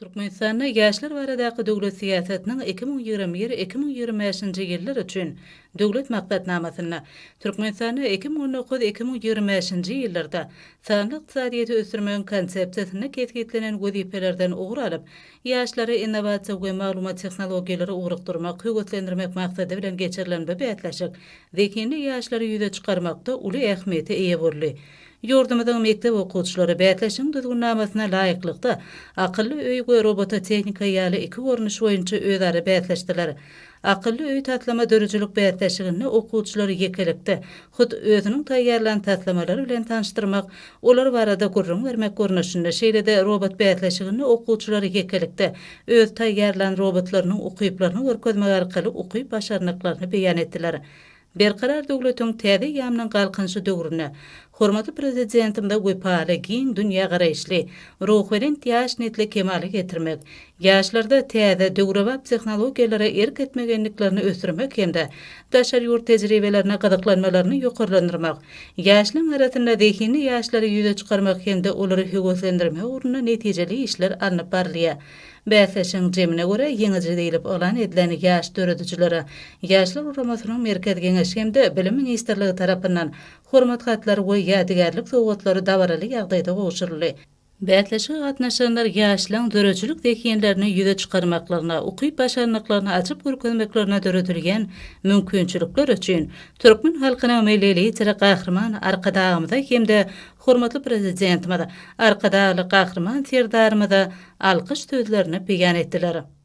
Türkmenistanda ýaşlar baradaky döwlet syýasatynyň 2021, 2025-nji ýyllar üçin Döwlet maksatnamasynda Türkmenistanda 2019, 2025-nji ýyllarda sanly ykdysadyýeti ösdürmegiň Konsepsiýasynda kesgitlenen wezipelerden ugur alyp, ýaşlary innowasiýa we maglumat tehnologiýalara ugrukdyrmak, höweslendirmek maksady bilen geçirilen bu bäsleşik zehinli ýaşlary ýüze çykarmakda uly ähmiýete eýe boldy. Ýurdumyzyň mekdep okuwçylary bäsleşigiň düzgünnamasyna laýyklykda, akylly öý we robototehnika ýaly iki görnüş boýunça özara bäsleşdiler. Akylly öý taslama döredijilik bäsleşiginde okuwçylary ýekelikde, hut özüniň taýýarlan taslamalary bilen tanyşdyrmak, olar barada gürrüň bermek görnüşinde, şeýle-de robot bäsleşiginde okuwçylary ýekelikde öz taýýarlan robotlarynyň ukyplaryny görkezmek arkaly ukyp-başarnyklaryny beýan etdiler. Berkarar döwletiň täze eýýamynyň Galkynyşy döwründe hormatly Prezidentimize wepaly, giň dünýägaraýyşly, ruhubelent ýaş nesli kemala getirmek, ýaşlarda täze, döwrebap tehnologiýalara erk etmek endiklerini ösdürmek hem-de daşary ýurt tejribelerine gyzyklanmalaryny ýokarlandyrmak, ýaşlaryň arasynda zehinli ýaşlary ýüze çykarmak hem-de olary höweslendirmek ugrunda netijeli işler alnyp barylýar. Bäsleşigiň jemine görä, ýeňiji diýlip yglan edilen ýaş döredijilere Ýaşlar guramasynyň Merkezi Geňeşi hem-de Bilim ministrligi tarapyndan Hormat hatlary we ýadygärlik sowgatlary dabaraly ýagdaýda gowşuryldy. Bäsleşige gatnaşanlar ýaşlaryň döredijilik zehinlerini ýüze çykarmaklaryna, ukyp-başarnyklaryny açyp görkezmeklerine döredilýän mümkinçilikler üçin türkmen halkynyň Milli Lideri Gahryman Arkadagymyza hem-de hormatly Prezidentimiz Arkadagly Gahryman Serdarymyza alkyş sözlerini beýan etdiler.